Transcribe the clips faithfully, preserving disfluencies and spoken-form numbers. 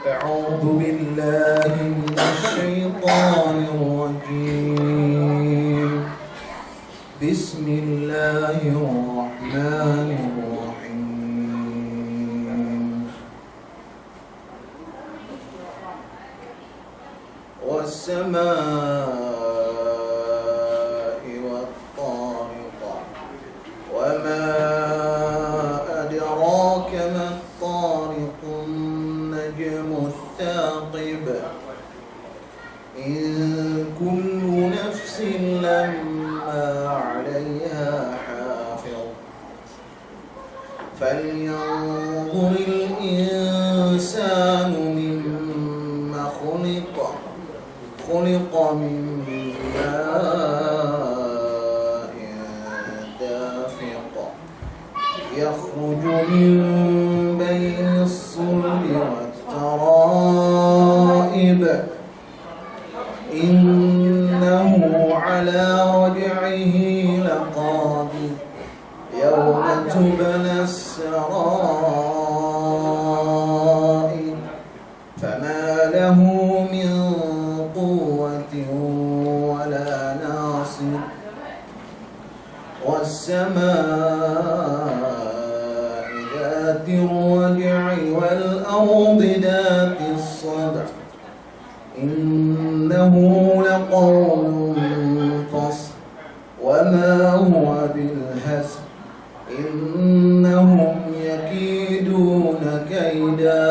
أعوذ بالله من الشيطان الرجيم. بسم الله الرحمن الرحيم. والسماء والطارق. وما أدراك ما الطارق. النجم الثاقب. إن كل نفس لما عليها حافظ. فلينظر الإنسان مم خلق. خلق من ماء دافق. يخرج من بين الصلب والترائب. إنه على رجعه لقادر. يوم تبلى السرائر. فما له من قوة ولا ناصر. والسماء ذات الرجع. والأرض ذات الصدع. إنه لقول فصل. وما هو بالهزل. إنهم يكيدون كيدا.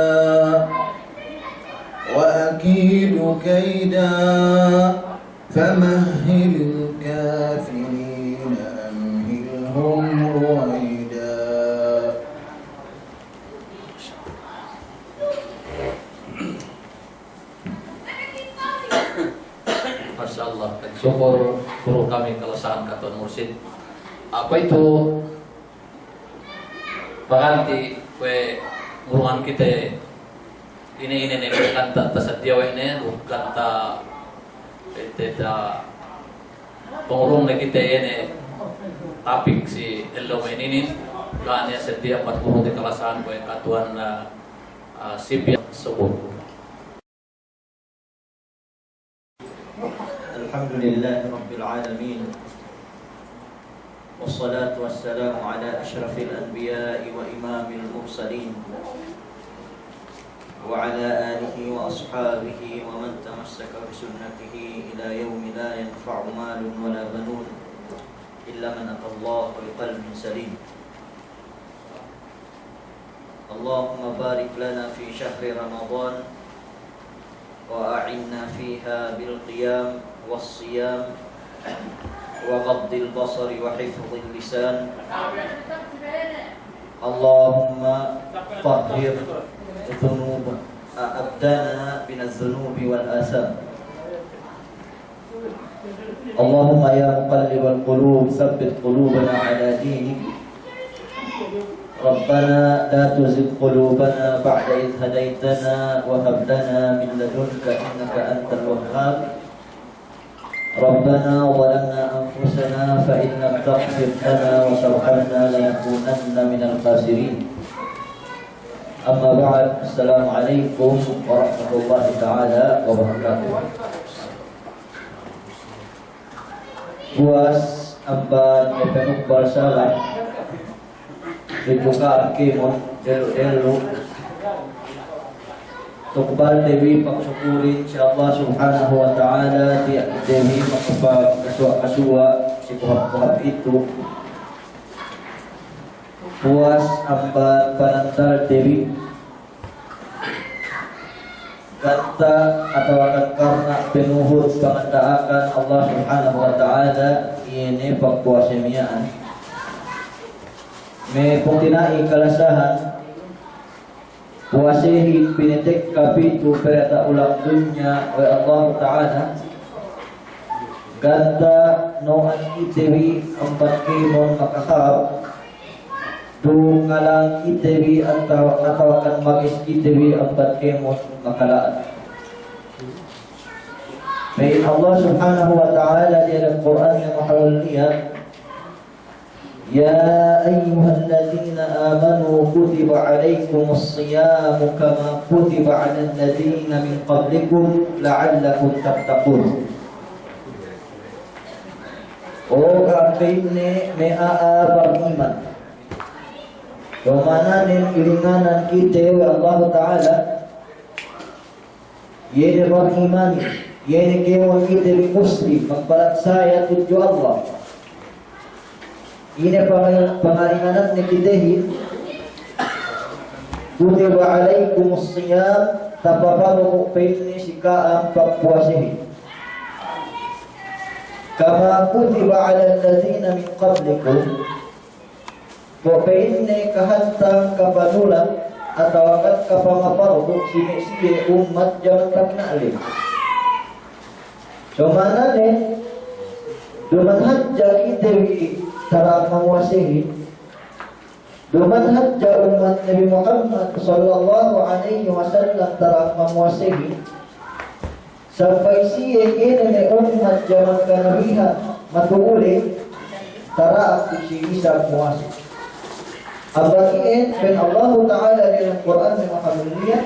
وأكيد كيدا. فمهل الكافرين أمهلهم رويدا. Masya Allah, sukul guru kami kalasahan katuwan mursid. Apa itu paganti kuwe' ngurungan kite ine-ine ne, bukan ta-, tasadiya we' ne, bukan ta-, ite ta-, pangurung ne kite ine tapik si ellew me' inin, ga' ne sadiya ambat guru te kalasahan kuwe' katuwan, eh, eh, sipiya subut. الحمد لله رب العالمين. والصلاة والسلام على أشرف الأنبياء وإمام المرسلين وعلى آله وأصحابه ومن تمسك بسنته إلى يوم لا ينفع مال ولا بنون إلا من أتى الله بقلب سليم. اللهم بارك لنا في شهر رمضان وأعنا فيها بالقيام والصيام وغض البصر وحفظ اللسان. اللهم طهر ذنوب، أبداننا من الذنوب والآثام. اللهم يا مقلب القلوب ثبت قلوبنا على دينك. ربنا لا تزغ قلوبنا بعد إذ هديتنا وهب لنا من لدنك إنك أنت الوهاب. ربنا ظلمنا أنفسنا فإن لم تغفر لنا وترحمنا لنكونن من الخاسرين. أما بعد، السلام عليكم ورحمة الله تعالى وبركاته. Puwas amban me' panukbal salam, dibuka' kēmon dellu'-dellu'. Tukbalte bi pagsukulin si Allah Subhanahu wa Ta'ala, tiya' te bi makapagkasuwa'-kasuwa' si kohap-kohap itu. Puwas amban panantalte bi, ganta' atawakan karna' panuhut panganda'akan Allah Subhanahu wa Ta'ala, iye ne pagpuwase miya'an. Me' pungtina'i kalasahan, puwasehin pinatekka pitu pereta' ulang dunya we' Allah Ta'ala. Ganta' no'an kite bi amban kēmon makahāp, duk ngalang kite bi atawa, atawakan magis kite bi amban kēmon makala'at. Pa'in Allah Subhanahu wa Ta'ala diyalem Kur'an ne mahalal niya', يا أيها الذين آمنوا كتب عليكم الصيام كما كتب على الذين من قبلكم لعلكم تتقون. O ka'am pa'inne me' a'a bariman. Duma'in ilinganan kite we' Allahu Ta'ala, iye ne bariman, iye ne kēmon kite bi muslim, magparatsaya tudju Allah. Ine pang-, pangalinganan ne kitehin, kutiba alaykumus siyam, tapapardu pa'inne si ka'am pagpuwasehin. Kama kutiba alal ladhina min qablikum, kuwe' pa'inne kahantang kapanulat atawa kan kapamapardu si me' siye ummat jaman tagna' ley. So ma'anane, duma'in hadja kite bi tara'ak mamuwasehin, duma'in hadja ummat Nabi Muhammad sallallahu alaihi wasallam tara'ak mamuwasehin, sampay siye ine me' ummat jaman kanabihan matu'u ley, tara'ak si isab muwase. Amban iyan, pa'in Allahu Ta'ala diyalem Kur'an ne mahamulliya,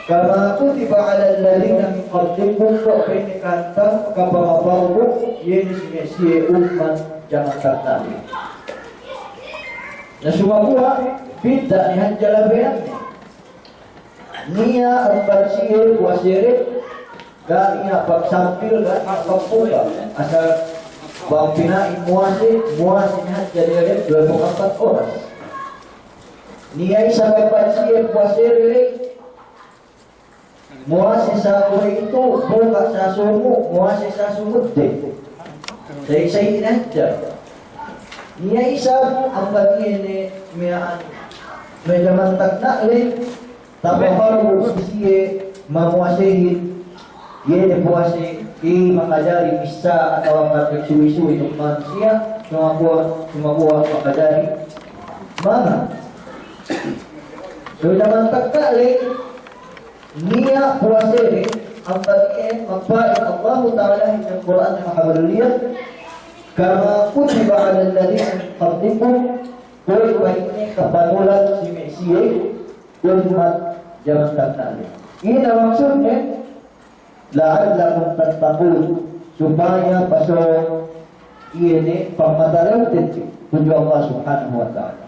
kama kutiba alal ladhina min qablikum, kuwe' pa'inne kahantang kapamapardu, iye ne si me' siye ummat jaman tagna' ley. Na sumaguwa', bidda' ne hadja labeyan. Niya' amban siye puwase de, ga' niya' pagsampil, ga' niya' pagbuka. Asal bang pina'in muwase, muwase ne hadja diyalem duwempū' ampat oras. Niya' isab amban siye puwase de, muwase sa' kuwe'itu, buka' sa' sumu', muwase sa' sumudde. Sa'i-sa'i ne hadja. Niya' isab amban iye ne me' anu, me' jaman tagna' ley, tapapardu si siye mamuwasehin, iye ne puwase, i makajari missā atawa kan magsuwi-suwi duk manusiya', sumaguwa', sumaguwa' makajari mangan. So jaman tagna' ley, niya' puwase de, amban iyan magpa'in Allahu Ta'ala diyalem Kur'an ne mahamulliya, kama kutiba alal ladhina min qablikum, kuwe' pa'inne kapanulat si me' siye ummat jaman tagna' ley. Ine maksudne, la'allakum tattaqun, supaya pasōng iye ne pamatalewten tudju Allah Subhanahu wa Ta'ala.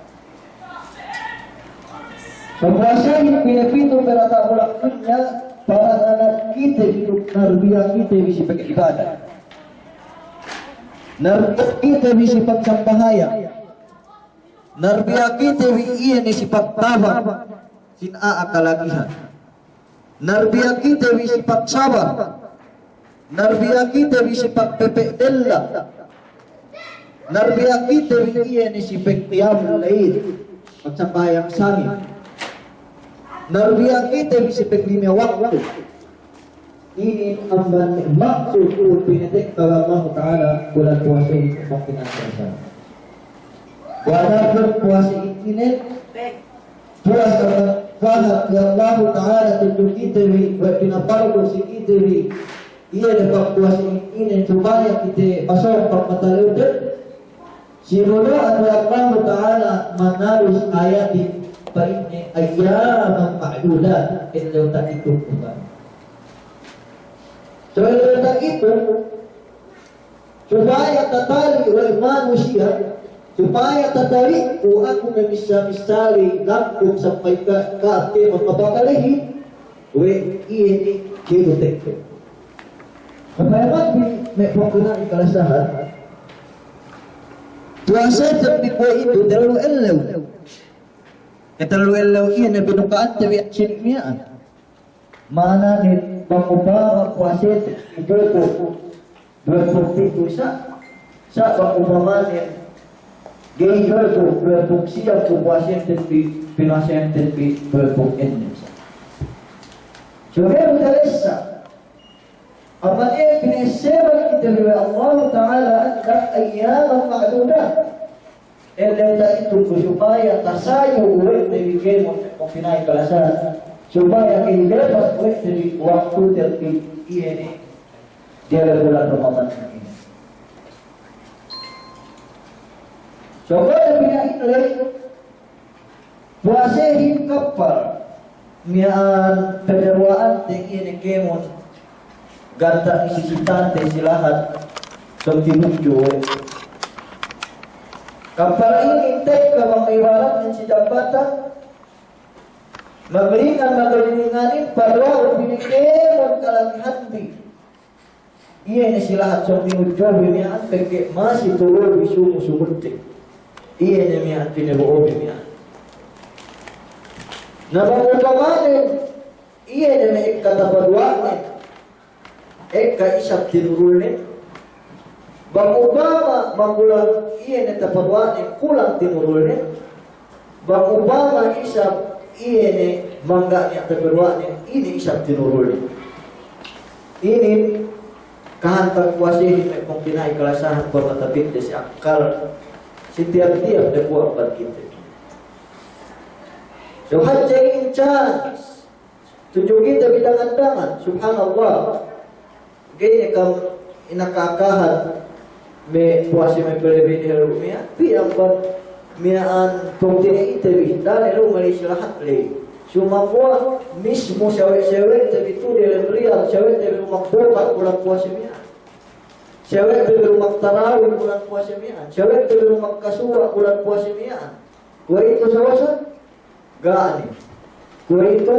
So puwasehin pinapitu pe diyata' bulak dunya, para anak kite bi, narbiya kite bi si pag'ibadat. Narbiya kite bi si pagsambahayang. Narbiya kite bi iye ne si pagtabang sin a'a kalagihan. Narbiya kite bi si pagsabar. Narbiya kite bi si pagpepe' della'. Narbiya kite bi iye ne si pagqiyamul layl, pagsambahayang sangem. Narbiya kite bi si paglime waktu. Inin amban maksud pinatekka we' Allahu Ta'ala bulan puwase inin, pagpina'in puwase. Walaupun puwase inin, puwase pahat we' Allahu Ta'ala tudju kite bi, we' pinapardu si kite bi iye ne pagpuwase inin, supaya kite pasōng pamatalewten. Sinunu'an we' Allahu Ta'ala manalus ayatin, pa'inne ayyaman ma'dudat, ellew ta'itung. So ellew ta'itung, supaya tatali' we' manusiya', supaya tatali' ku aku me' missā-missāli lakum sampay ka, ka'am kēmon mapakalehin, we' iye ne kēmon tekka. Supaya magbi me' pungtina'i kalasahan, puwaseten bi kuwe'itu tellu ellew. Ketellu ellew iye ne binuka'ante bi sin miya'an. Ma'anane bang upama puwaseten bi duwempū', duwempū' pitu' sa', sa' bang upamanen ga'i duwempū', duwempū' siyam du puwaseten bi, pinuwaseten bi duwempū' ennem sa'. Subey du talessa. Amban iye pina'essebal kite bi we' Allahu Ta'ala andak ayyaman ma'dudat. Ellew ta'itung, supaya tasayu we' te bi kēmon pungtina'i kalasahan, supaya ga'i lepas we' te bi waktuten bi iye ne diyalem bulan Ramadan inin. So, kuwe' pina'in ley, puwasehin kappal miya'an paduwa'ante iye ne kēmon ganta' ne si sitante si lahat, so tinudju we'. Kappal inin tekka bang ibaratnen si jambatan, maglingan, maglinganin, paduwa'u bi ne kēmon kalagihanbi. Iye ne si lahat sōng tinudjubi miya'an, pegge' masi turulbi sumu-sumutte. Iye ne miya'an pinabo'obi miya'an. Na bang upamanen, iye ne me' ekka tapaduwa'nen, ekka isab tinurulnen. Bang upama makulang iye ne tapaduwa'nen, kulang tinurulnen. Bang upama isab iye ne mangga' niya' tapaduwa'nen, ine isab tinurulnen. Inin kahantang puwasehin me' pungtina'i kalasahan, pamatapitte si akkal si tiyap-tiyap dambuwa' amban kite. So hadja inin chance tudju kite bi dangan-dangan, subhanallah. Ga'i ne kam inaka-akahan me' puwase me' pelebi dehellu miya'an, pī amban miya'an pungtina'ite bi, da'a ne lu mali si lahat ley. Sumaguwa' mismu sawe'-sawe'te bi tu diyalem Riyad, sawe'te bi lu magboka' bulan puwase miya'an. Sawe'te bi lu magtarawih bulan puwase miya'an. Sawe'te bi lu magkasuwa' bulan puwase miya'an. Kuwe'itu sawa-sawa? Ga' ne. Kuwe'itu,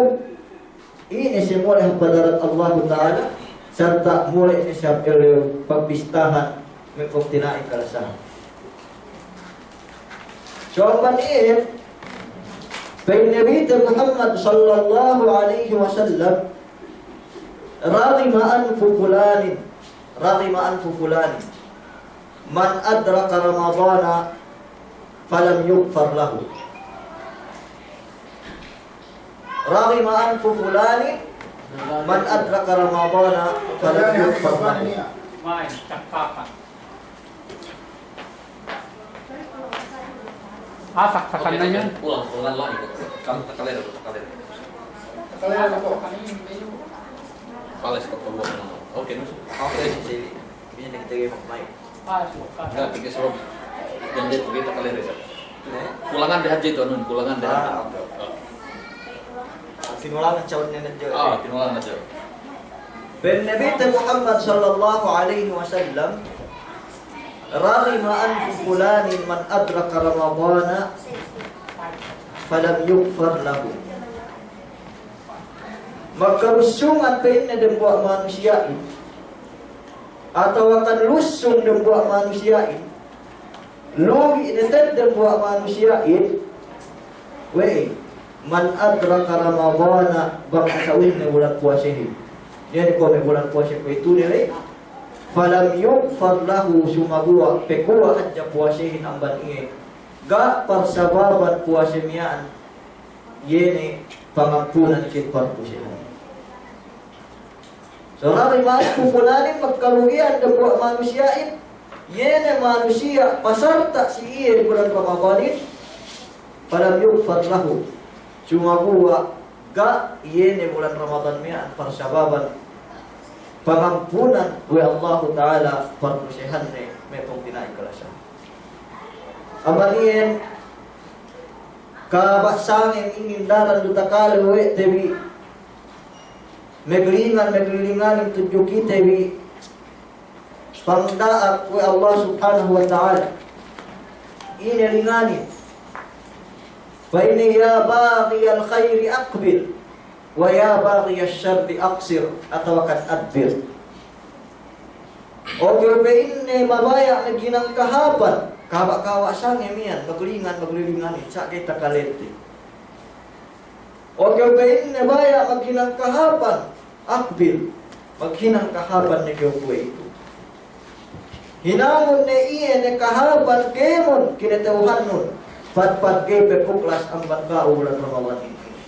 ine si mole' hap hadarat Allahu Ta'ala, sarta' mole' ne si hap ellew pagbistahan me' pungtina'i kalasahan. So amban iye, pa'in Nabite Muhammad sallallahu alaihi wasallam, رغم أنف فلان، رغم أنف فلان، من أدرك رمضان فلم يغفر له. رغم أنف فلان من أدرك رمضان فلم يغفر له. Main, cakpakan. Ah, saksakan na yan. Pulang, pulang lagi. Kamu takalera, takalera. Takalera ko. Pales ko, ko. Oke, no. Oke, si Sili. Ini kita game main. Ga', pegge' si Robi. Dende pegge' takalere sa. Kulangan de hadja itu, anun, kulangan de hadja. Ah, oke, oke. Kinulangan cawan ne hadja. Ah, kinulangan hadja. Pa'in Nabite Muhammad sallallahu alaihi wasallam, رغم أنف فلان من أدرك رمضان فلم يغفر له. Magkalussungan pa'inne dembuwa' manusiya'in, atawakan lussung dembuwa' manusiya'in, lugi' ne te'ed dembuwa' manusiya'in, we'ey, من أدرك رمضان, bang asawinne bulan puwasehin. Iye ne kuwe' me' bulan puwase kuwe'itu ne ley, فلم يغفر له, sumaguwa' paguwa' hadja puwasehin amban iye, ga' parsababan puwase miya'an, iye ne pangampunan si parpusehan. So, رغم أنف فلان, magkalugihan dembuwa' manusiya'in, iye ne manusiya' pasarta' si iye bulan Ramadanin, فلم يغفر له. Sumaguwa' ga' iye ne bulan Ramadan miya'an parsababan pangampunan we' Allahu Ta'ala parpusehanne, me' pungtina'i kalasahan. Amban iyan, kaba' sangem inin daran du takale we' te bi, maglingan, maglilinganin tudju kite bi pangda'ak we' Allah Subhanahu wa Ta'ala. Ine linganin? Pa'inne, يا باغي الخير أقبل، ويا باغي الشر أقصر, atawakan أدبر. Oke, pa'inne, mabaya' maghinang kahāpan, kaba' kawa' sangem iyan, maglingan, maglilinganin, sa' ga'i takalete. Oke, pa'inne, baya' maghinang kahāpan, أقبل, maghinang kahāpan ne kew kuwe'itu. Hinangun ne iye ne kahāpan kēmon kinata'uhannun, pagpag ga'i pe puklas amban ka'u bulan Ramadan inin.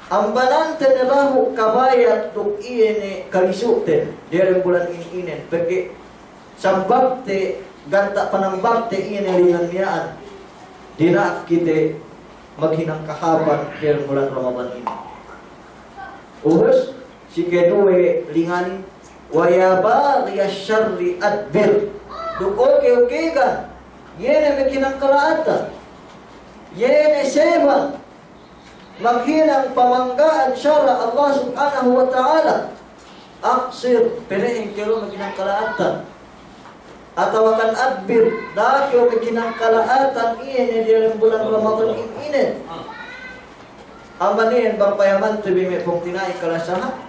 Ambanante ne dahu' kabayat duk iye ne kalisu'ten diyalem bulan inin, pegge' sambagte, ganta' panambagte iye ne lingan miya'an, dina'ak kite maghinang kahāpan diyalem bulan Ramadan inin. Ubus, si keduwe linganin, ويا باغي الشر أدبر. Duk oke-okegan Iye ne maghinang kala'atan. Iye ne seban maghinang pamangga'an sara' Allah Subhanahu wa Ta'ala. Aqsir, pelehin kew maghinang kala'atan. Atawakan adbir, da'a kew maghinang kala'atan iye ne diyalem bulan Ramadan in-, inin. Amban iyan bang payamante bi me' pungtina'i kalasahan.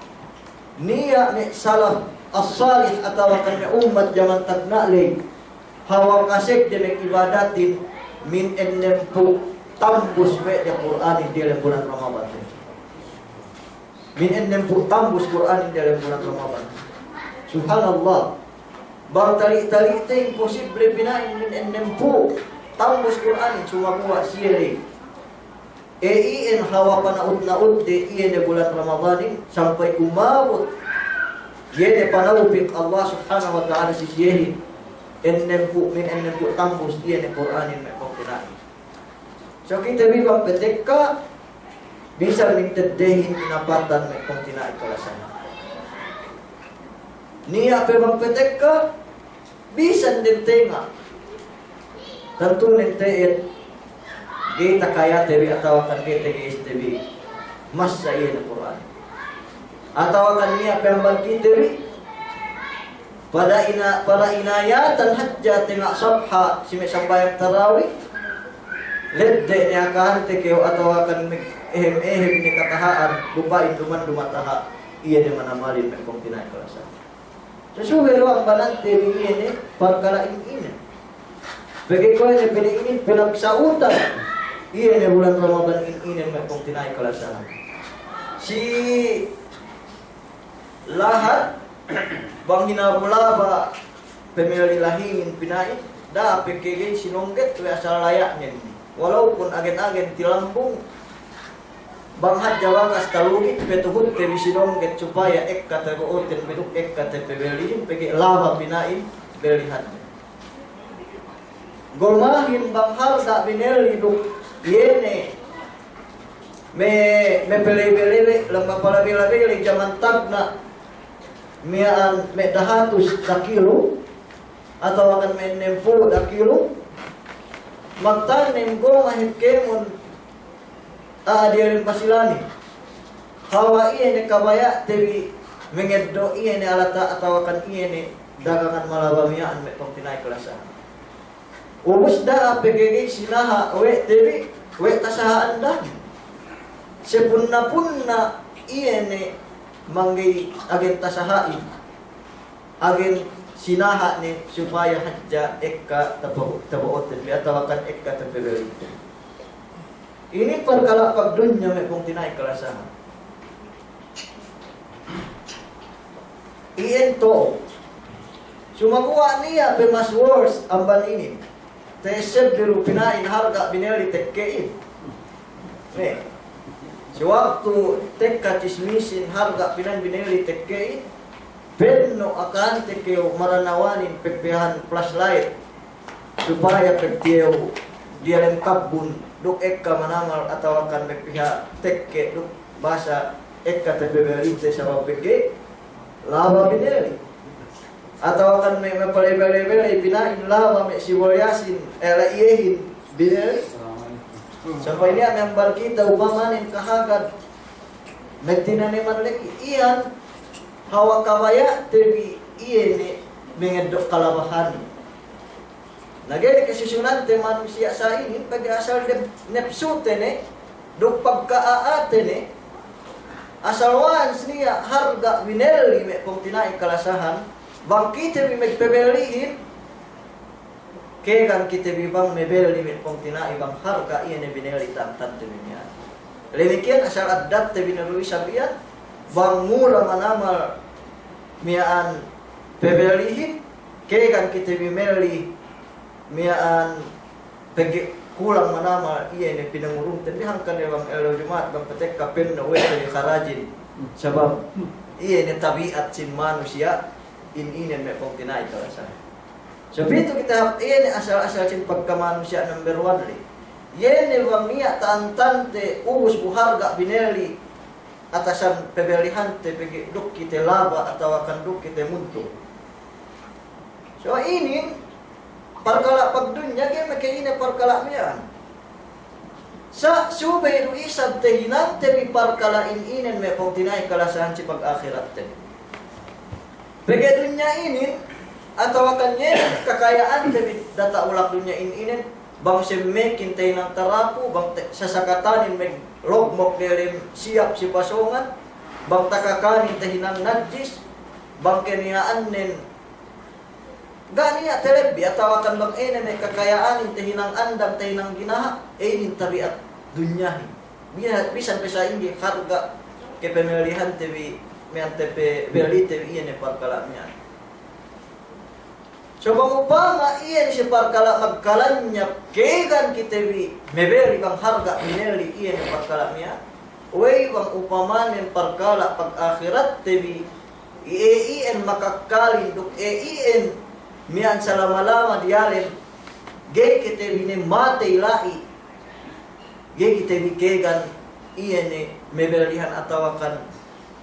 Niya' me' salaf as-salih atawakan me' ummat jaman tagna' ley. Hawal kasek de me' ibadatin min ennempū' tambus we' de Kur'anin diyalem bulan Ramadan. Min ennempū' tambus Kur'anin diyalem bulan Ramadan. Subhanallah. Bang tali'-tali'te imposible pina'in min ennempū' tambus Kur'anin, sumaguwa' siye ley. E, iyan hawal pana'ud-na'udde iye ne bulan Ramadanin sampay umabut iye ne panawpik Allah Subhanahu wa Ta'ala si siyehin. Ennempū', min ennempū' tambus iye ne Kur'anin me' pungtina'i. So kite bi bang patekka, bisan minteddehin inapatan me' pungtina'i kalasahan. Niya' pe bang patekka, bisan dentenga'. Tantu ne te'ed, ga'i takayate bi atawakan ga'i tage'este bi masa iye ne Kur'an. Atawakan niya' pe amban kite bi, pada ina-, pada inayatan hadja tenga' safha si me' sambahayang tarawi, ledde' ne akahante kew atawakan me' ehem-ehem ne kataha'an, lupa induman dumataha', iye ne manamalin me' pungtina'i kalasahan. Sasuwe du ambanante bi iye ne parkala' in inin. Pegge' kuwe' ne pede inin pinagsa'utan iye ne bulan Ramadan in inin me' pungtina'i kalasahan. Si lahat bang hinabu laba pemelli lahingin pina'in, da'a pe kēgey sinongget we' asal laya'nen. Walaupun agen-agen tilambung, bang hadja bakas talugit, patuhutte bi sinongget supaya ekka tabo'oten bi duk ekka tapabellihin, pegge' laba pina'in bellihanne. Gomahin bang halga' binelli duk iye ne me', me' palabey-labey, lamba palabey-labey ley jaman tagna' miya'an me' dahatus dakilu, atawakan me' ennempū' dakilu, magtanem gomahep kēmon a'a diyalem Pasilanin. Hawal iye ne kabaya'te bi mangeddo' iye ne alata' atawakan iye ne dagangan malaba miya'an me' pungtina'i kalasahan. Ubus da'a pe kēgey sinaha' we' te bi, we' tasaha'an dahin. Sapunna-punna iye ne mangga'i agen tasaha'in. Agen sinaha' ne supaya hadja ekka tabo-, tabo'oten bi atawakan ekka tapabellihin. Inin parkala' pagdunya me' pungtina'i kalasahan. Iyan to. Sumaguwa' niya' pe mas worse amban inin. Ta'esseb du pina'in halga' binelli tekkehin. Ne. Si waktu tekka chismisin halga' pina'in binelli tekkehin, penno' akahante kew maranawanin pagpihahan flashlight supaya pagtiyew diyalem kabbun duk ekka manamal atawakan magpiha tekke duk basa ekka tapabellinte sabab pegge' laba binelli. Atawakan me', me' palabey-labey pina'in laba me' sibolyasin, eh, la'iyehin binelli. Sampay niya' me' amban kite upamanen kahagad me' tinaneman lagi'. Iyan hawal kabaya'te bi iye ne mangeddo' kalabahan. Na ga'i ne kasusunante manusiya' sa'inin, pegge' asal dem-, nepsute ne, duk pagka'a'ate ne, asal once niya' halga' binelli me' pungtina'i kalasahan, bang kite bi magpabellihin, kēgan kite bi bang mabelli me' pungtina'i bang halga' iye ne binelli ta'antante bi miya'an. Damikkiyan asal addatte bi ne du isab iyan, bang mura manamal miya'an pabellihin, kēgan kite bi melli miya'an pegge' kulang manamal iye ne pinangurungten bi hangkan ne bang ellew Juma'at bang patekka penno' we' te bi karajin. Sabab iye ne tabi'at sin manusiya'in inin me' pungtina'i kalasahan. So pitu kite hap iye ne asal-asal sin pagkamanusiya' number one ley. Iye ne bang niya' ta'antante ubus bu halga' binelli atasan pabellihante pegge' duk kite laba atawakan duk kite muntung. So inin Parkala' pagdunya ga'i maka'ine parkala' miya'an. Sa' subey du isab tahinangte bi parkala' in inen me' pungtina'i kalasahan si pag-ahiratte bi. Pegge' dunya inin, atawakan iye kakaya'ante bi diyata' bulak dunya in inen, bang semmekin tahinang tarapu, bang te-, sasakatanin maglogmok delem siyap si pasōngan, bang takakanin tahinang najis, bang keniya'annen ga' niya' telebbi, atawakan bang ine me' kakaya'anin tahinang andang, tahinang ginaha', inin tabi'at dunyahin. Biya-, bisan pe sa'ingge harga' kepemellihante bi, miya'an te pe bellite bi iye ne parkala' miya'an. So bang upama iye ne si parkala' magkalanyap, kēgan kite bi mebelli bang harga' minelli iye ne parkala' miya'an. We'ey bang upamanen parkala' pag-ahiratte bi, iye iyan makakkalin duk iye iyan miya'an salama-lama diyalem, ga'i kite bi ne matey la'i, ga'i kite bi kēgan iye ne mebellihan atawakan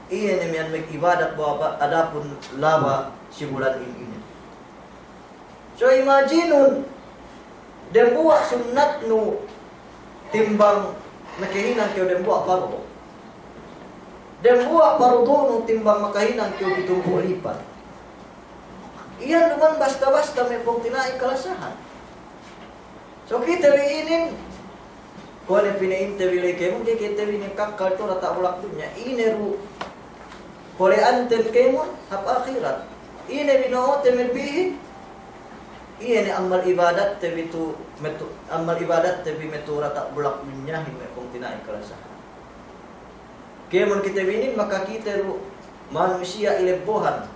iye ne miya'an mag'ibadat bu apa, adapun laba si bulan in inin. So imagine-un, dembuwa' sunnatnu timbang makahinang kew dembuwa' pardu. Dembuwa' pardu'nu timbang makahinang kew pitumpū' lipat. Iyan duma'in basta-basta me' pungtina'i kalasahan. So kite bi inin, kuwe' ne pina'inte bi la'i kēmon, ga'i kite bi ne kakkal tu'u diyata' bulak dunya. Ine du pole'anten kēmon, hap ahirat. Ine bino'ote me' pihin, iye ne amal ibadatte bi tu'u, me' tu'u, amal ibadatte bi me' tu'u diyata' bulak dunyahin me' pungtina'i kalasahan. Kēmon kite bi inin makakite du manusiya' ilebbohan.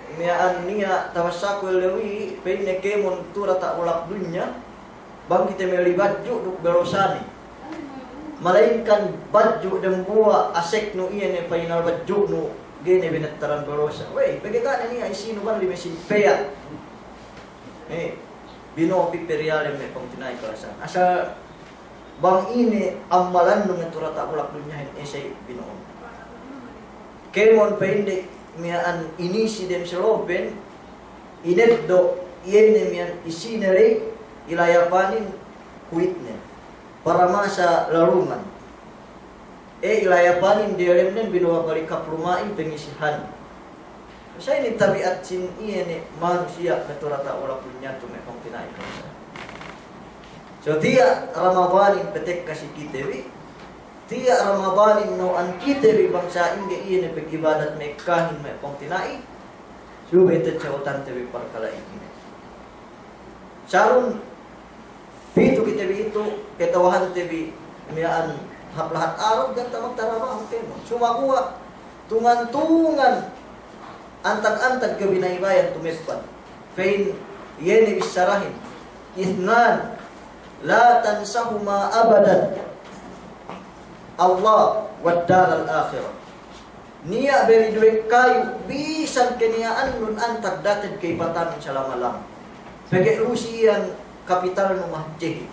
Miya'an niya' tabassaku ellew i, pa'inne kēmon tu'u diyata' bulak dunya, bang kite melli badju' duk belosane. Malayingkan badju' dembuwa' aseknu iye ne pa'inal badju'nu, ga'i ne binettaran belosa. We'ey, pegge' ga' ne niya' isinu bang lime sin peya'. Eh, bino'o pī pe diyalem me' pungtina'i kalasahan. Asal bang ine ammalannu me' tu'u diyata' bulak dunyahin, esey bino'o. Kēmon pa'inde miya'an inisi dem selopen, ineddo' iye ne miya'an isine ley, ilayapanin kuwitne. Para masa lalungan. E, ilayapanin diyalemnen bino'o balik hap luma'in pangisihan. Sa' inin tabi'at sin iye ne manusiya' me' tu'u diyata' bulak dunya tu'u me' pungtina'i kalasahan. So tiya' Ramadanin patekka si kite bi, tiya' Ramadanin no'an kite bi bang sa'ingge iye ne pag'ibadat me' ekkahin me' pungtina'i, subey tacha'utante bi parkala' inin. Sarun pitu kite bi itu, kata'uhante bi miya'an hap lahat araw, ganta' magtarabahu kēmon. Sumaguwa' tungan-tungan antag-antag kabinaybayan tumeppan. Pa'in iye ne bissarahin, "Ithnan la tansahuma abadan, Allah wad daral akhirah." Niya' beli duwe kayu, bisan keniya'annun antag daten ka'ipatanun salama-lama. Pegge' lu'u si iyan kapitalnu mahadjehin.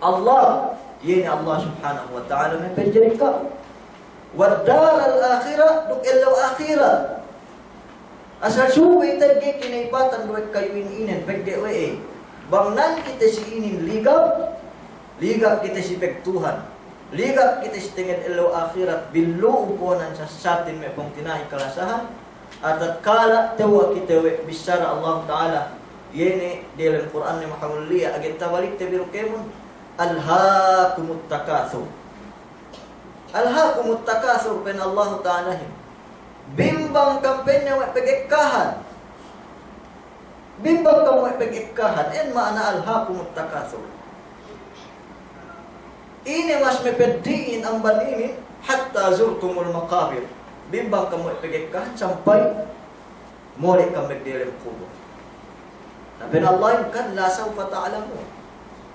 Allah, iye ne Allah Subhanahu wa Ta'ala me' panjari ka'u. Wad daral akhirah, duk ellew ahirat. Asal subey tagge' kina'ipatan duwe kayuhin inin, pegge' we'ey. Bang nan kite si inin ligap, ligap kite si pagtuhan. Ligap kite si tenged ellew ahirat, billu'u po'onan sassatin me' pungtina'i kalasahan. Atatkala' tewwa' kite we' bissara Allah Ta'ala, iye ne diyalem Kur'anne mahamulliya, agen tabalikte bi du kēmon, "Alhakumut takathur." "Alhakumut takathur," pa'in Allahu Ta'alahin. Bimbang kam pa'inne we' pagekkahan. Bimbang kam we' pagekkahan. Iyan ma'ana alhakumut takathur. Ine mas mapeddi'in amban inin, hatta zurtumul maqabir. Bimbang kam we' pagekkahan sampay mole' kam magdiyalem kubul. Na pa'in Allah, "Kalla sawfa ta'lamun."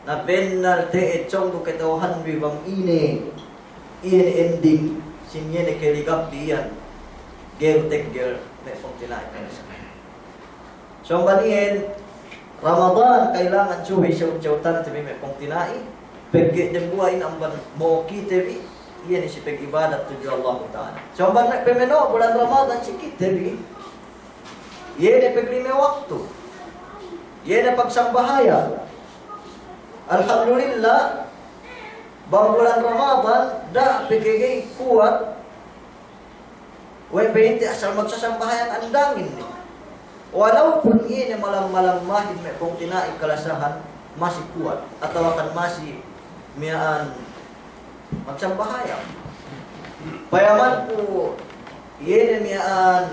Na bennal te'ed sōng du kata'uhanbi bang ine, ine ending sin iye ne kaligapbi iyan, ga'i du teggel me' pungtina'i kalasahan. So amban iyan, Ramadan kailangan subey sewut-sewutante bi me' pungtina'i, pegge' dembuwa' inin amban mo'o kite bi, iye ne si pag'ibadat tudju Allahu Ta'ala. So amban me' pameno'o bulan Ramadan si kite bi, iye ne paglime waktu. Iye ne pagsambahayang. Alhamdulillah, bang bulan Ramadan, da'a pe ke ga'i kuwat we' pa'inte asal magsasambahayang andangin ne. Walaupun iye ne malam-malam mahin me' pungtina'i kalasahan masi kuwat, atawakan masi miya'an magsambahayang. Payamanku, iye ne miya'an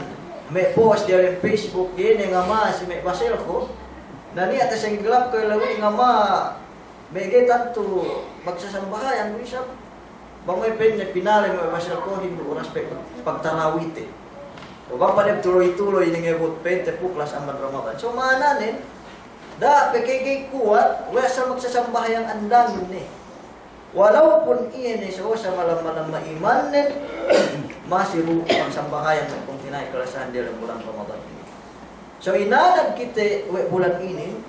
me' post diyalem Facebook, iye ne ngama si me' baselku, na niya' tasenggilap ke lawi ngama, me' ga'i tantu magsasambahayang du isab. Bang we' pa'inne pinale me' baselkuhin du oras pe pagtarawite. O bang pa'inne tuloy-tuloy ne ngebut pa'inte puklas amban Ramadan. So ma'ananen, da'a pe ke ga'i kuwat, we' asal magsasambahayang andangin ne. Walaupun iye ne so sa malam-malam ma'imannen, masi du magsambahayang me' pungtina'i kalasahan diyalem bulan Ramadan inin. So inanad kite we' bulan inin,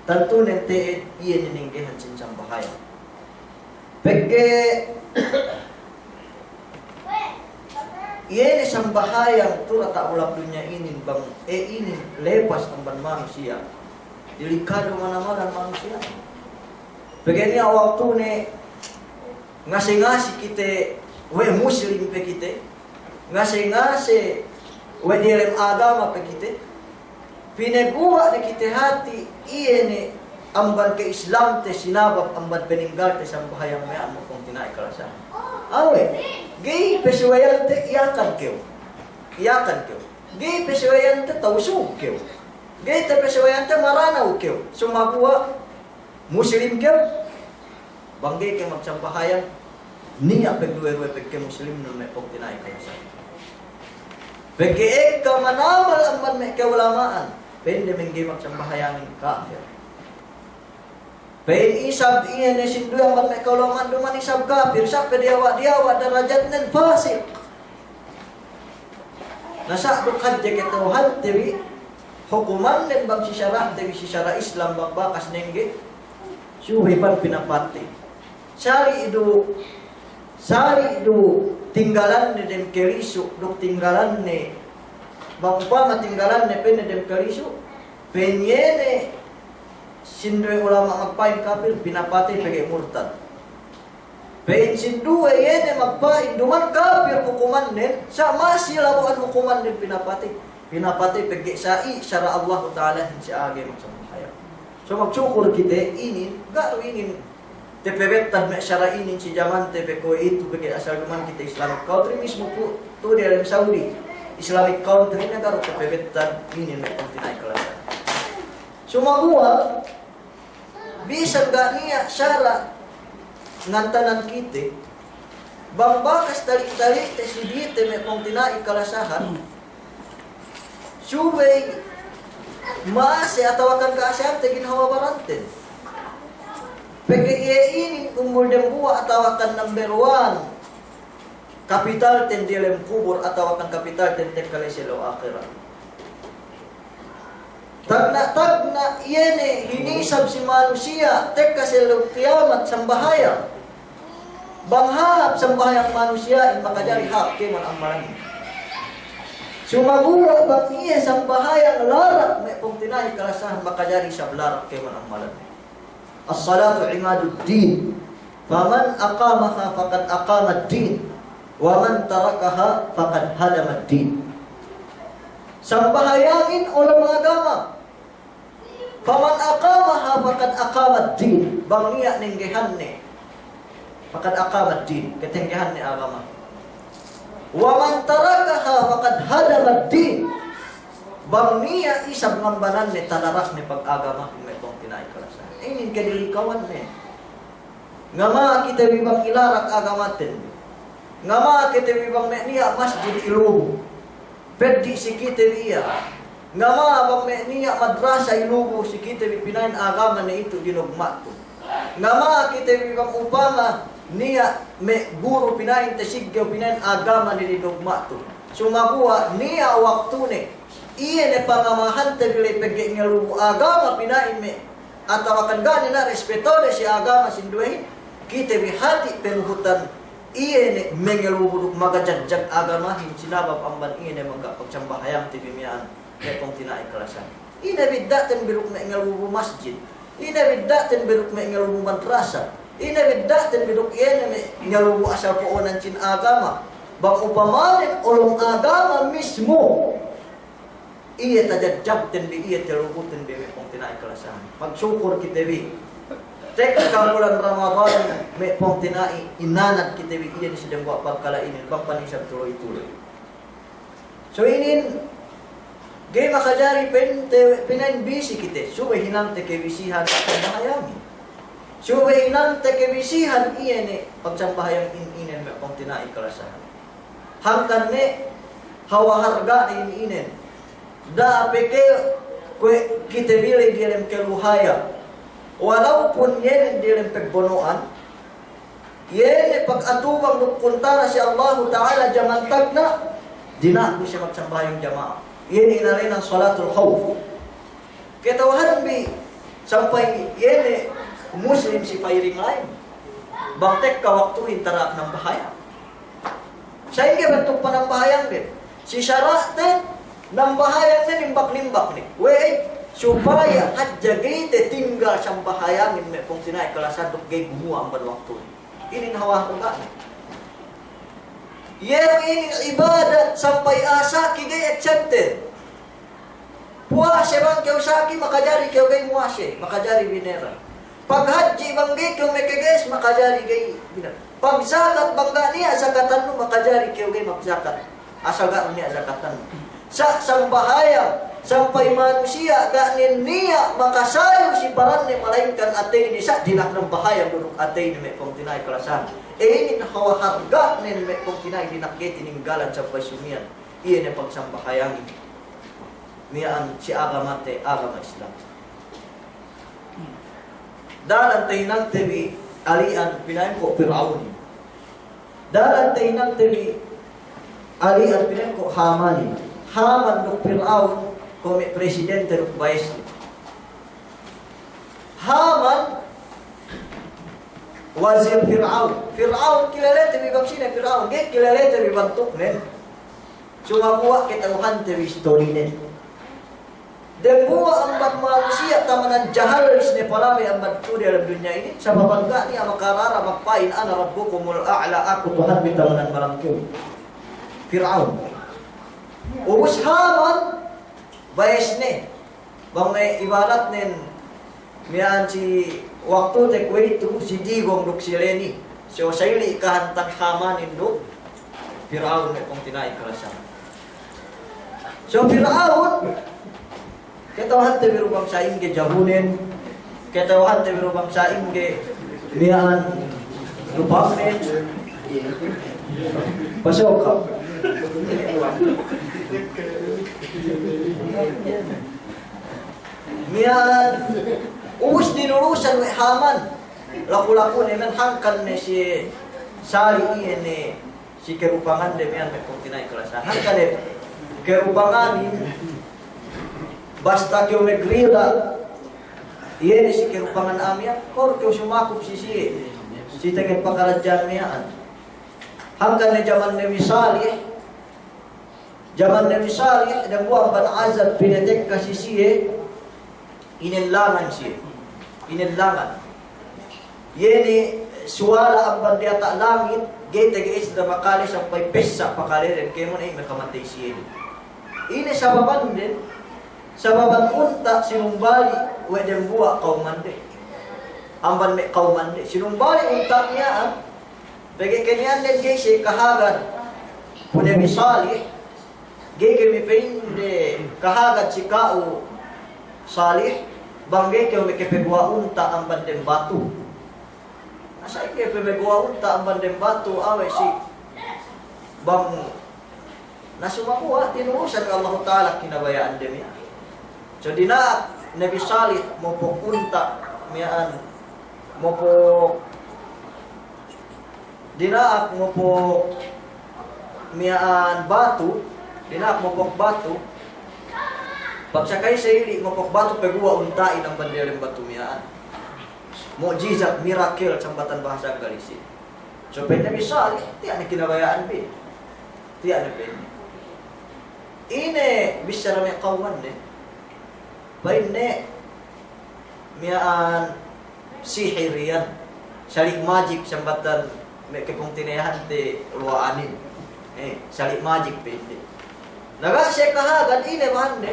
tantunen te'ed iye ne nenggehan sin sambahayang. Pegge' iye ne sambahayang tu' diyata' bulak dunya inin bang, e, inin lepas amban manusiya'. Delikadu manamal manusiya'. Pegge' niya' waktune ngase-ngase kite we' Muslim pe kite, ngase-ngase we' diyalem agama pe kite, pinaguwa' ne kite hati' iye ne amban ke-Islamte sinabab amban peninggalte sambahayang miya'an me' pungtina'i kalasahan. Awe', ga'i pesuweyante Yakan kew. Yakan kew. Ga'i pesuweyante Tausug kew. Ga'i te pesuweyante Maranaw kew. Sumaguwa' Muslim kew, bang ga'i kew magsambahayang, niya' pagduwe-duwe pagke Muslimnun me' pungtina'i kalasahan. Pegge' ekka manamal amban me' ka'ulama'an, pa'inde mangga'i magsambahayangin kafir. Pa'in isab iye ne sinduwe amban me' ka'ulama'an duma'in isab kafir, sa' pe diyawa'-diyawa' darajatnen fasik. Na sa' duk hadje kata'uhante bi hukumannen bang si sara'te bi si sara' Islam bang bakas nengge, subey pan pinapatey. Sali' du, sali' du tinggalanne dem kalisu', duk tinggalanne, bang upama tinggalanne pa'inne dem kalisu', pa'in iye ne sinduwe ulama' magpa'in kafir, pinapatey pegge' murtad. Pa'in sinduwe iye ne magpa'in duma'in kafir hukumannen, sa' masi labu'an hukumannen pinapatey. Pinapatey pegge' sa'i sara' Allahu Ta'alahin si a'a ga'i magsambahayang. So magsukul kite inin, ga' du inin tapabettad me' sara' inin si jamante pe kuwe'itu pegge' asal duma'in kite Islamic country mismu tu', tu' diyalem Saudi. Islamic country ne ga' du tapabettad inin me' pungtina'i kalasahan. Sumaguwa', bisan ga' niya' sara' ngantanan kite, bang bakas tali'-tali'te si dite me' pungtina'i kalasahan, subey ma'ase atawakan ka'asehante ginhawa baranten. Pegge' iye inin umbul dembuwa' atawakan number one kapitalten diyalem kubul atawakan kapitalten tekka la'i si ellew ahirat. Tagna'-tagna' iye ne hinisab si manusiya' tekka si ellew kiyamat sambahayang. Bang hāp sambahayang manusiya'in makajari hāp kēmon ammalanne. Sumaguwa' bang iye sambahayang larak me' pungtina'i kalasahan makajari isab larak kēmon ammalanne. الصلاة عماد الدين، فمن أقامها فقد أقام الدين، ومن تركها فقد هدم الدين. Sambahayangin ulam agama. فمن أقامها فقد أقام الدين. Bang niya' nenggehanne, فقد أقام الدين, katenggehanne agama. ومن تركها فقد هدم الدين. Bang niya' isab ngambananne, tadarakne pagagamahin me' pungtina'i kalasahan. Inin kadilikawanne. Ngama kite bi bang ilarak agamaten. Ngama kite bi bang me' niya' masjid ilubu. Peddi' si kite bi iye. Ngama bang me' niya' madrasa ilubu si kite bi pina'in agama ne itu dinugma'tu. Ngama kite bi bang upama niya' me' guru pina'in tasiggew pina'in agama ne dinugma'tu. Sumaguwa' niya' waktune, iye ne pangamahante bi la'i pegge' ngelubu agama pina'in me' atawakan ga' ne na' respetode si agama sinduwehin, kite bi hati' penuhutan iye ne mengelubu duk magajajag agamahin sinabab amban iye ne mangga' pagsambahayangte bi miya'an me' pungtina'i kalasahan. Ine bidda'ten bi duk me' ngalubu masjid? Ine bidda'ten bi duk me' ngalubu madrasa? Ine bidda'ten bi duk iye ne me' ngalubu asal po'onan sin agama? Bang upamanen olong agama mismu, iye tajajjabten bi, iye talubuten bi, me' pungtina'i kalasahan. Magsukul kite bi. Tekka bulan Ramadan, me' pungtina'i, inanad kite bi, iye ne si dembuwa' pagkala' inin, bang panisab tuloy-tuloy. So inin, ga'i makajari pa'inte, pina'in bisi kite, subey hinangte kabisihan pagsambahayangin. Subey hinangte kabisihan iye ne pagsambahayangin, inin me' pungtina'i kalasahan. Hangkan ne hawal harga'nen inin. Da'a pe ke kuwe' kite bi ley diyalem kaluhaya. Walaupun iye ne diyalem pagbono'an, iye ne pag-atubang duk kuntara si Allahu Ta'ala jaman tagna', dina'ak du siye magsambahayang jama'a. Iye ne inēnan salatul khawf. Kata'uhanbi sampay iye ne Muslim si firing line. Bang tekka waktuhin tara nambahayang. Sa'ingge bantuk panambahayangden? Si sara'ten, nambahayangden nimbak-nimbak ne. We'ey, supaya hadja ga'i tatinggal sambahayangin me' pungtina'i kalasahan duk ga'i gumuwa' amban waktuhin. Inin hawal harga'nen. Iye inin ibadat sampay asaki ga'i accepted. Puwase bang kew saki, makajari kew ga'i muwase, makajari binera. Paghadji' bang ga'i kew makages, makajari ga'i binera. Pagzakat bang ga' niya' zakatannu, makajari kew ga'i magzakat. Asal ga' niya' zakatannu. Sa' sambahayang, sampay manusiya' ga' ne niya' makasayu si baranne, malaingkan ateyne sa' dina'ak nambahayang duk ateyne me' pungtina'i kalasahan. E inin hawal harga'nen me' pungtina'i dina'ak ga'i tininggalan sampay sumiyan. Iye ne pagsambahayangin. Miya'an si agamate, agama Islam. Daran tahinangte bi ali'an pina'in ko' Pir'aun. Daran tahinangte bi ali'an pina'in ko' Haman. Haman duk Pir'aun ko' me' presidente duk bayesne. Haman wazir Pir'aun. Pir'aun kilalete bi bang sine Pir'aun. Ga'i kilalete bi bantuknen. Sumaguwa' kata'uhante bi istorinen. Dembuwa' amban manusiya' tamanan jahal isne palabey amban tu'u diyalem dunya inin, sabab ga' niya' makarara magpa'in, "Ana rabbukumul a'la," aku Tuhanbi tamanan malangkew. Pir'aun. Ubus Haman, bayesne. Bang me' ibaratnen, miya'an si waktute kuwe'itu, si Digong duk si Leni. So, sa'ili' kahantang Hamanin duk Pir'aun me' pungtina'i kalasahan. So, Pir'aun, kata'uhante bi du bang sa'ingge jabunen, kata'uhante bi du bang sa'ingge miya'an lupa'nen. Pasokap. Miya'an, ubus dinulusan we' Haman. Laku-laku ne men hangkan ne si Sali' iye ne si kerupangande miya'an me' pungtina'i kalasahan. Hangkan ne kerupanganin basta kew megrila iye ne si kerupangan a'a miya'an, kor kew sumakup si siye. Si tenged pakaradja'an miya'an. Hangkan ne jaman Nabi Salih, jaman Nabi Salih, dambuwa' amban azab pinatekka si siye, inellangan siye. Inellangan. Iye ne suwala amban diyata' langit, ga'i tege'es da makale sampay pessa pakaleden, kēmon ey makamatey siye. Ine sababanden, sababan unta' sinumbali' we' dambuwa' kawmande. Amban me' kawmande. Sinumbali' unta' miya'an, pegge' keniyannen ga'i siye kahagad pu Nabi Salih, ga'i kami pa'inde kahagad si ka'u Salih, bang ga'i kew makapaguwa' unta' amban dem batu. Na sa'ingge pe maguwa' unta' amban dem batu, awe' si bang Na sumaguwa' tinulusan we' Allahu Ta'ala kinabaya'ande miya'an. So dina'ak Nabi Salih mopok unta' miya'an, mopok, dina'ak mopok miya'an batu, dina'ak mopok batu. Pagsakay sa ili' mopok batu, paguwa' unta'in amban diyalem batu miya'an. Mu'jizat, miracle, sambatan bahasa Anggalisi. So pa'in Nabi Salih, tiya' ne kinabaya'anbi. Tiya' ne pa'inne. Ine bissara me' kawmande. Pa'inne miya'an sihir iyan. Sali' majik sambatan me' kapungtina'ihante luwa'anin. Eh, sali' majik pa'inne. Na ga' siye kahagad, ine bahande.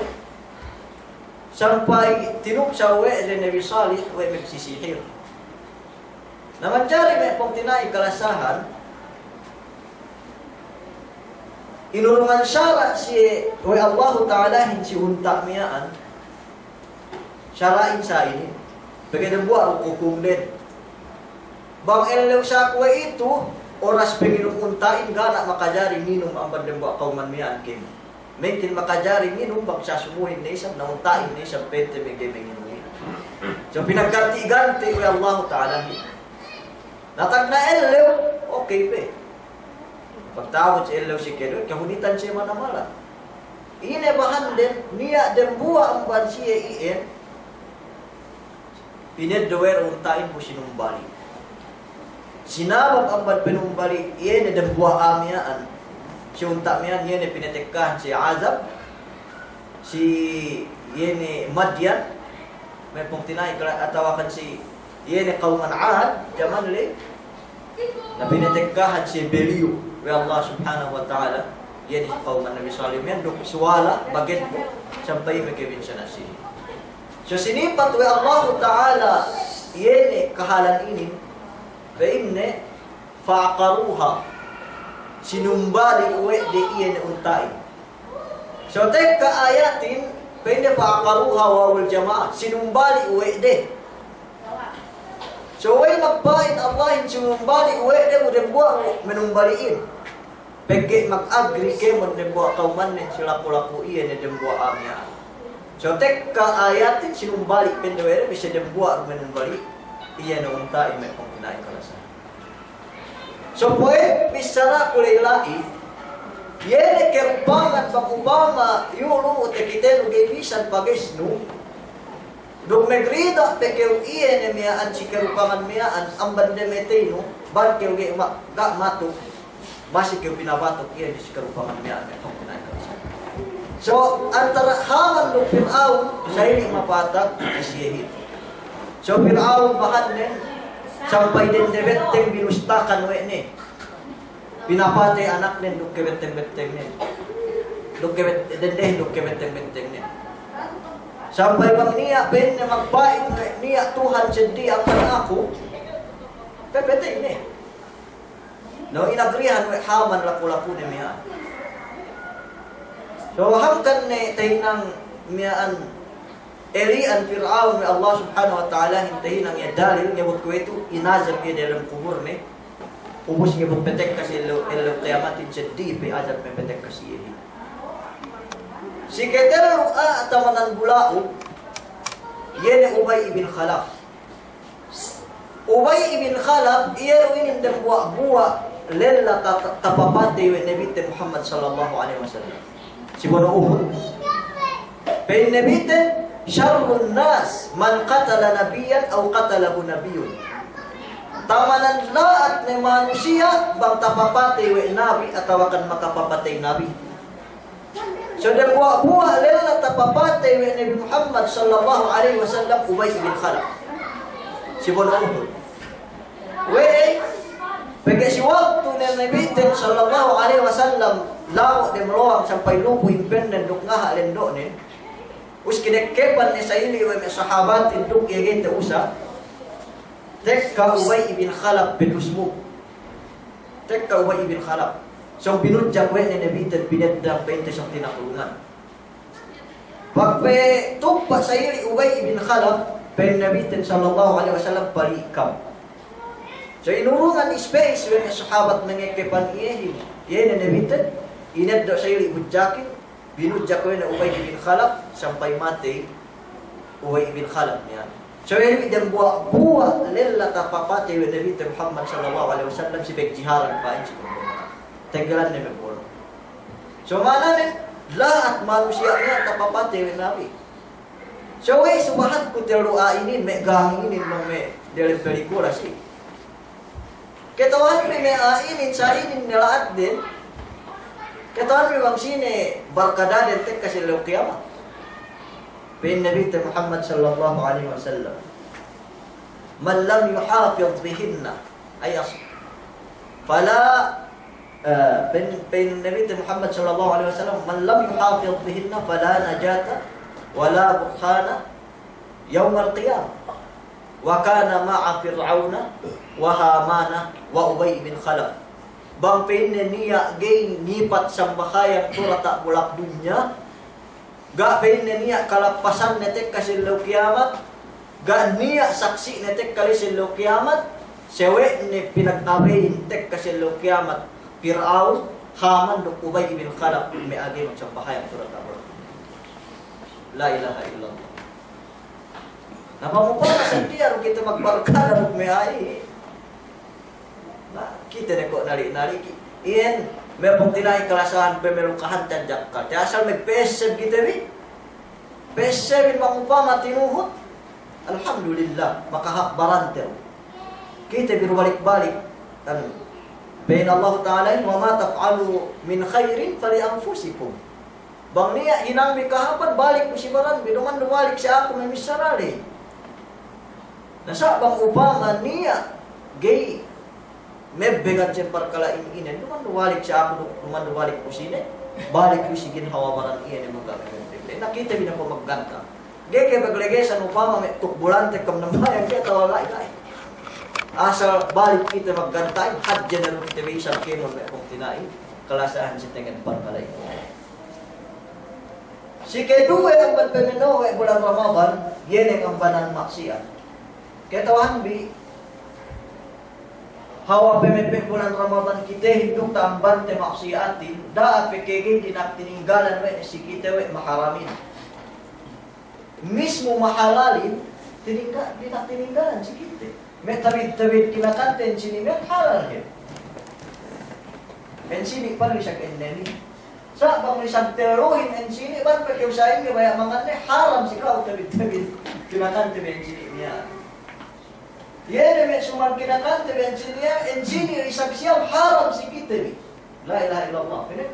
Sampay tinupsa we' de Nabi Salih we' magsisihir. Na manjari me' pungtina'i kalasahan, inurungan sara' siye we' Allahu Ta'alahin si unta' miya'an, sara'in sa inin. Pegge' dembuwa' hukumden. Bang ellew sa kuwe'itu, oras panginum unta'in ga' ne makajari nginum amban dembuwa' kawman miya'an kēmon. Mengkin makajari nginum bang sasubuhin ne isab, na unta'in ne isab pente mege menginum. So pinagganti-ganti we' Allahu Ta'alahin. Na tagna' ellew, okey pe. Pagta'abut si ellew si keduwe, kahunitan siye manamal. Ine bahanden, niya' dembuwa' amban siye iyan, pineddo' we' de unta'in bu sinumbali'. Sinabab amban panumbali' iye ne dembuwa' a'a miya'an. Si unta' miya'an iye ne pinatekkahan si Azab, si iye ne Madyan, me' pungtina'i kala-, atawakan si iye ne kawman Ad, jaman le, na pinatekkahan si beliyu we' Allah Subhanahu wa Ta'ala, iye ne kawman Nabi Salih miya'an, duk suwala bageddo', sampay makabinasa ne siye. So sinipat we' Allahu Ta'ala iye ne kahalan inin, pa'inne, fa'aqaruha, sinumbali' we' de iye ne unta'in. So tekka ayatin, pa'inne fa'aqaruha wawul jama'ah, sinumbali' we' de. So we'ey magpa'in Allahin sinumbali' we' de bu dembuwa' manumbali'in. Pegge' mag-agree kēmon dembuwa' kawmannen si laku-laku iye ne dembuwa' a'a miya'an. So tekka ayatin sinumbali' pa'inde we' de, bisan dembuwa' du manumbali', iye ne unta'in me' pungtina'i kalasahan. So po'on bissaraku la'i-la'i, iye ne karupangan bang upama iyu' lu'u takitenu ga'i bisan pagesnu, duk magrida pe kew iye ne miya'an si karupangan miya'an amban damateynu, bang kew ga'i ma-, ga' matuk, masi kew pinabatuk iye ne si karupangan miya'an. So, antara Haman duk Pir'aun, sa'ili' mapatak, siyehin. So, Pir'aun bahannen, sampay dende betteng binustakan we' ne. Pinapatey anaknen duk kabetteng-bettengnen. Duk kabet-, dende duk kabetteng-bettengnen. Sampay bang niya' pa'inne magpa'in, niya' Tuhan seddili amban aku, pepatey ne. Na inagrihan we' Haman laku-lakune miya'an. So hangkan ne tahinang miya'an eli'an Pir'aun we' Allah Subhanahu wa Ta'alahin, tahinang iye dalil, ngabut kuwe'itu inazab iye dalem kuburne. Ubus ngabut patekka si ellew, ellew kiyamatin seddili pe azab me' patekka si iyehin. Si katellu a'a tamanan bula'u, iye ne Ubay ibn Khalaf. Ubay ibn Khalaf, iye du inin dembuwa'-buwa' lella ta-, tapapatey we' Nabite Muhammad sallallahu alaihi wasallam si bono' Uhud. Pa'in Nabiten, "Sharrun nas man qatala nabiyyan aw qatalahu nabiyyun." Tamanan la'at ne manusiya' bang tapapatey we' nabi atawakan makapapatey nabi. So dembuwa'-buwa' lella tapapatey we' Nabi Muhammad sallallahu alaihi wasallam, Ubay ibn Khalaf si bono' Uhud. We'ey, pegge' si waktu ne Nabiten sallallahu alaihi wasallam lawa' dem lowang sampay lupu impennen duk ngaha' lendo'nen, ubus kinekkepan ne sa'ili' we' me' sahabatin duk iye ga'i ta'usa, tekka Ubay ibn Khalaf binusmuk. Tekka Ubay ibn Khalaf. So binudjak we' ne Nabiten, bineddang pa'inte so tinakulungan. Pagpe tuppa' sa'ili' Ubay ibn Khalaf, pa'in Nabiten sallallahu alaihi wasallam, "Pali' kam." So inurungan space we' ne sahabat mangekkepan iyehin. Iye ne Nabiten, ineddo' sa'ili' budjakin, binudjak we' ne Ubay ibn Khalaf sampay matey Ubay ibn Khalaf miya'an. So iye ne dembuwa'-buwa' lella tapapatey we' Nabite Muhammad sallallahu alaihi wasallam si pagjiharan pa'in si bono'. Teggelan ne me' bono'. So ma'ananen, la'at manusiya' miya'an tapapatey we' nabi. So we'ey subahatku tellu a'a inin, me' gang inin bang me' delem pelikula si. Kata'uhanbi me' a'a inin, sa'inin ne la'atden. Kata'uhanbi bang sine barkadaden tekka si ellew kiyamat. Pa'in Nabi te Muhammad sallallahu alaihi wasallam, "Man lam yuhafiz bihinna," ay as-, fala, eh, pa'in, pa'in Nabi te Muhammad sallallahu alaihi wasallam, "Man lam yuhafiz bihinna fala najata wala burhana yawmal qiyamah." Wa kana ma'a Fir'auna wa Hamana wa Ubay bin Khalaf. Bang pa'inne niya' ga'i nipat sambahayang tu diyata' bulak dunya, ga' pa'inne niya' kalappasanne tekka si ellew kiyamat, ga' niya' saksi'ne tekka si ellew kiyamat, sawe'ne pinagtabeyin tekka si ellew kiyamat, Pir'aun, Haman duk Ubay bin Khalaf me' ga'i magsambahayang tu diyata' bulak dunya. La ilaha illallah. Na, bang upama sinduwe du kite magbarkala duk me' a'a. Na, kite ne ko' nali'-nali' ki. Iyan, me' pungtina'i kalasahan, pamelukahan te jakka. Te asal me' P S kite bi. P S bi bang upama tinuhut. Alhamdulillah, makahap baran te. Kite bi du balik-balik. Anu. Pa'in Allah Ta'ala, "Wa ma taf'alu min khairin fali anfusikum." Bang niya' hinangbi kahapan, balik du si baranbi, duma'in du balik si aku me' missā ley. Na sa' bang upama niya' ga'i mebbengan si parkala' inin, duma'in du balik si aku, duma'in du balik du sine, balik du si ginhawa baran iye ne magkapemebbe. Na kite bi ne ko' magganta'. Ga'i ke paglegesan upama me' tukbulante kam nambahayang ke atawa ga'i, ga'i. Asal balik kite magganta'in, hadje ne du kite bi isab kēmon me' pungtina'i kalasahan si tengngen parkala' inin. Si keduwe amban pemeno'o we' bulan Ramadan, iye ne ambanan maksiyat. Kata'uhanbi, hawal pemepe' bulan Ramadan kite hindukta ambante maksiyatin, da'a pe ke ga'i dina'ak tininggalan we' si kite we' maharamin. Mismu mahalalin, tiningga-, dina'ak tininggalan si kite. Me' tabid-tabid kinakante ensini' me' halal he. Ensini' palu isab enneni. Sa' bang isab telluhin ensini', bang pe kew sa'ingge baya' manganne, haram si ka'u tabid-tabid kinakante me' ensini' miya'an. Iye ne me' suman kinakante me' ensini', ensini' isab siyam haram si kite bi. La ilaha illallah. Pa'inne,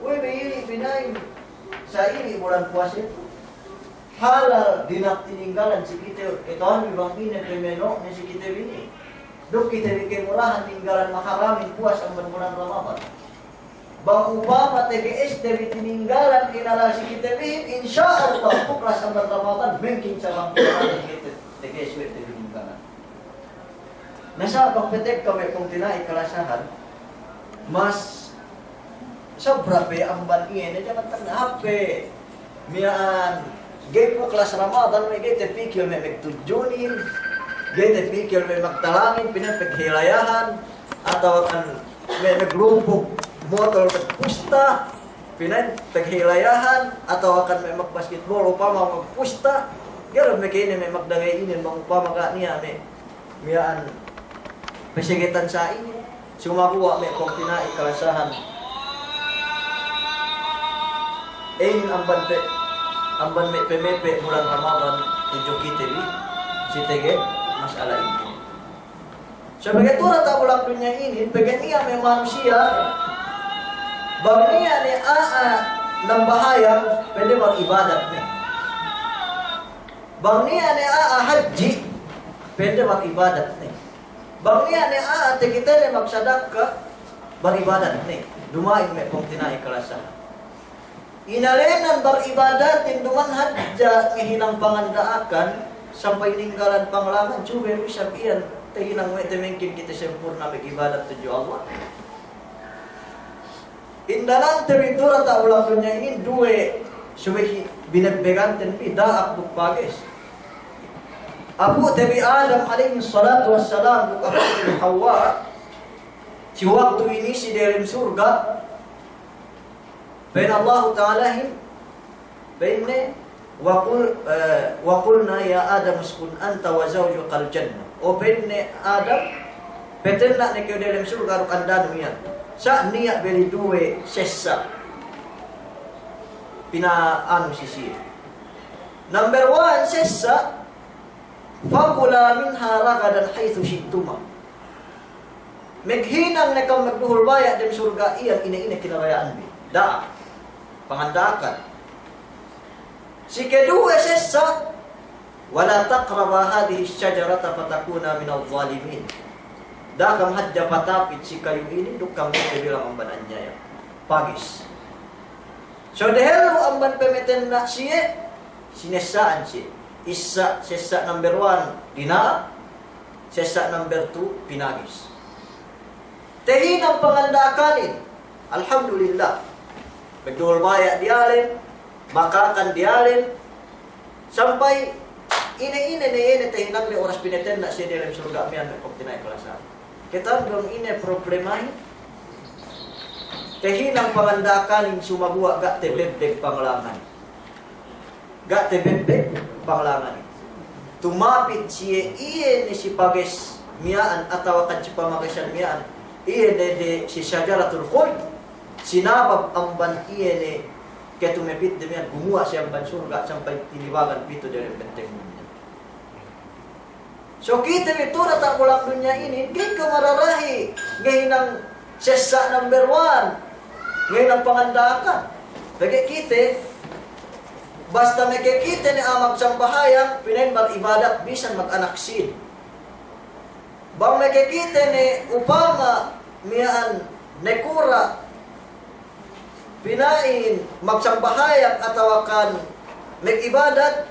we' be ili' pina'in, sa'ili' bulan puwase tu halal dina'ak tininggalan si kite, kata'uhanbi bang ine pemeno'o ne si kite bi inin. Duk kite bi kemurahan ninggalan maharamin puwas amban bulan Ramadan. Bang upama tege'es te bi tininggalan inalal si kite bi, insya Allah, puklas amban Ramadan, mengkin sa' bang kite tege'es we' te bi tininggalan. Na sa' bang petek kami pungtina'i kalasahan, mas sobra pe amban iye ne, jangan tanda hape. Miya'an, ga'i puklas Ramadan, me' ga'i tapikil me' magtudjunin, ga'i tapikil me' magtalangin, pina'in paghilayahan, atawa kan me' maglumpug motol magpusta, pina'in paghilayahan, atawa kan me' magbasketbol, upama magpusta, ga'i du me' ka'inin me' magdagey inin, bang upama ga' niya' me' miya'an pasegetan sa'ingge, sumaguwa' me' pungtina'i kalasahan. Inin amban pe-, amban me' pemepe' bulan Ramadan tudju kite bi, si tege mas'ala inin. Sabab tu diyata' bulak dunya inin, pegge' niya' me' manusiya', bang niya' ne a'a nambahayang, pa'inde bang ibadat ne. Bang niya' ne a'a hadji, pa'inde bang ibadat ne. Bang niya' ne a'a takite ne magsadaka, bang ibadat ne. Duma'in me' pungtina'i kalasahan. Inēnan bang ibadatin, duma'in hadja ngahinang panganda'akan, sampay ninggalan panglangan, subey du isab iyan, tahinang we' te mengkin kite sempurna magibadat tudju Allah. Inēnante bi tu diyata' bulak dunya inin duwe, subey binebbeganten bi da'ak duk pages. Apu'te bi Adam alayhis salatu wassalam duk apu'te bi Hawa, si waktu inin si delem surga', pa'in Allahu Ta'alahin, pa'inne, wa qul-, eh, wa qulna ya Adam uskun anta wa zawjukal jannah. O pa'inne Adam, patenna' ne kew delem surga' duk andanu iyan. Sa' niya' beli duwe sessa'. Pina'anu si siye. Number one sessa', fakula minha ragadan haythu syi'tuma. Maghinang ne kam magduhul baya' dem surga' iyan ine-ine kinabaya'anbi. Da'a. Panganda'akan. Si keduwe sessa', "Wa la taqraba hadhihi ash-shajarata fatakuna minaz zalimin." Da'a kam hadja patapit si kayu inin, duk kam tabilang amban anyaya. Pagis. So dehellu amban pamatenna' siye, sinessa'an siye. Issa, sessa' number one, dina'ak. Sessa' number two, pinagis. Tahinang panganda'akanin, alhamdulillah. Magduhul baya' diyalem, makakan diyalem, sampay ine-ine ne iye ne tahinangne oras pinatenna' siye diyalem surga' miya'an, me' pungtina'i kalasahan. Kata'uhanbi ine problemahin? Tahinang panganda'akanin, sumaguwa' ga' tabebbeg panglangan. Ga' tabebbeg panglangan. Tumapit siye iye ne si pages miya'an atawa kan si pamagesan miya'an, iye ne de si shajaratul khuld, sinabab amban iye ne katumapitde miya'an, gumuwa' siye amban surga' sampay tinibagan pitu diyalem benteng dunya. So kite bi tu'u diyata' bulak dunya inin, ga'i kew mararahi, ga'i hinang sessa' number one, ga'i hinang panganda'akan. Pegge' kite, basta makakite ne a'a magsambahayang, pina'in baribadat, bisan mag-anak sīn. Bang makakite ne upama miya'an nakura', pina'in magsambahayang atawa kan magibadat,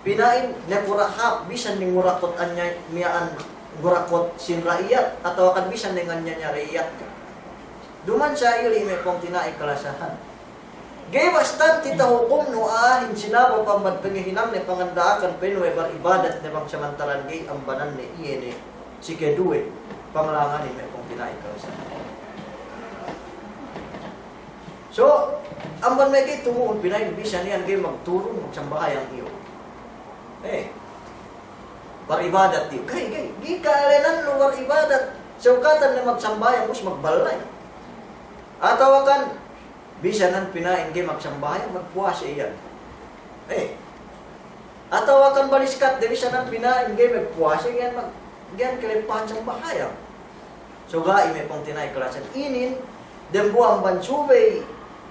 pina'in nakura' hāp, bisan ne ngurakot anyaya miya'an, ngurakot sīn ra'iyat, atawa kan bisan ne nganyaya ra'iyat. Duma'in sa ili' me' pungtina'i kalasahan. Ga'i bastante tahukumnu a'ahin sinabab amban pangahinangne panganda'akan, pa'in we' baribadat ne bang samantaran ga'i ambananne iye ne si keduwe panglanganin me' pungtina'i kalasahan. So, amban me' ga'i tumu'un pina'in bisan iyan ga'i magturun magsambahayang iyu. Eh, baribadat iyu. Ga'i, ga'i, ga'i kalenannu baribadat. Sewkatan ne magsambahayang, ubus magballay. Atawa kan, bisan pina'in ga'i magsambahayang, magpuwase iyan. Eh, Atawa kan baliskatde bisan pina'in ga'i magpuwase, ga'i mag-, ga'i kaleppahan sambahayang. So ga'i me' pungtina'i kalasahan inin, dembuwa' amban subey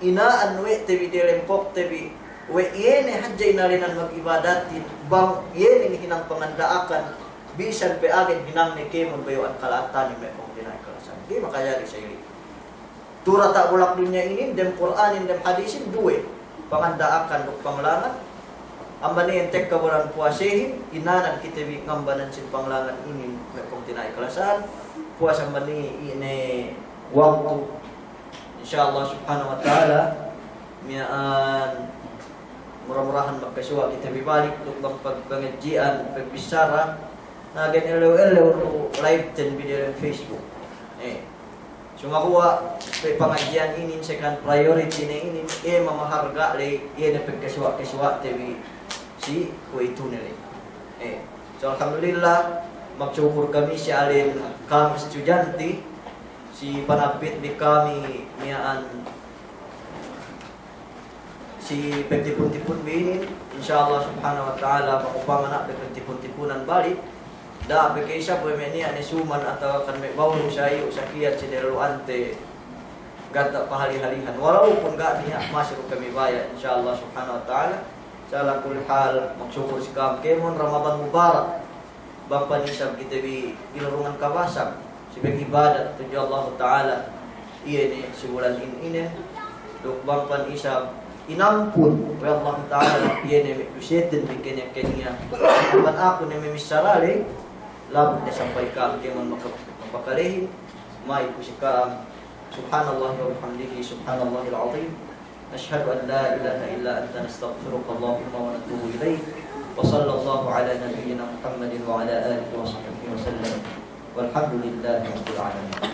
ina'an we' te bi delem kōkte bi, we' iye ne hadja inalenan magibadatin, bang iye ne hinang panganda'akan, bisan pe agen hinangne kēmon bayu'an kala'atanin me' pungtina'i kalasahan. Ga'i makajari sa ili'. Tu'u diyata' bulak dunya inin, dem Kur'anin, dem hadisin, duwe. Panganda'akan duk panglangan. Amban iyan tekka bulan puwasehin, inanad kite bi ngambanan sin panglangan inin, me' pungtina'i kalasahan. Puwas amban iye ne waktu. Insya Allah subhanahu wa ta'ala, miya'an mura-murahan magkasuwa' kite bi balik, duk bang pag-, pangadji'an, pagbissara, na ga'i ellew-ellew du live ten bi diyalem Facebook. Eh. Sumaguwa' pe pangadji'an inin, second priority ne inin, iye mamaharga' ley, iye ne pagkasuwa'-kasuwa'te bi si kuwe'itu ne ley. Eh, so alhamdulillah, magsukul kami si alen kami estudyante, si panabit bi kami miya'an si pagtipun-tipun bi inin, insya Allah subhanahu wa ta'ala, bang upama na' pe pagtipun-tipunan balik, da'a pe ke isab we' me' niya' ne suman atawa kan me' bawlu sa iyu' sakiyan si dehellu'ante ganta' pahali-halihan. Walaupun ga' niya', masi du kami baya', insya Allah subhanahu wa ta'ala. Sa ala kulli hal, magsukul si ka'am kēmon, Ramadan Mubarak. Bang pan isab kite bi ginurungan kabasag si pag'ibadat tudju Allahu Ta'ala, iye ne si bulan in inen, duk bang pan isab inampun we' Allahu Ta'ala, iye ne me' duseten bi kaniya-kaniya. Bang aku ne me' missara ley, labut ne sampay ka'am kēmon maka-, makapakalehin, ma'i ku si ka'am, Subhanallah wa bihamdihi, Subhanallahil azim. نشهد أن لا إله إلا أنت نستغفرك اللهم ونتوب إليك. وصلى الله على نبينا محمد وعلى آله وصحبه وسلم. والحمد لله رب العالمين.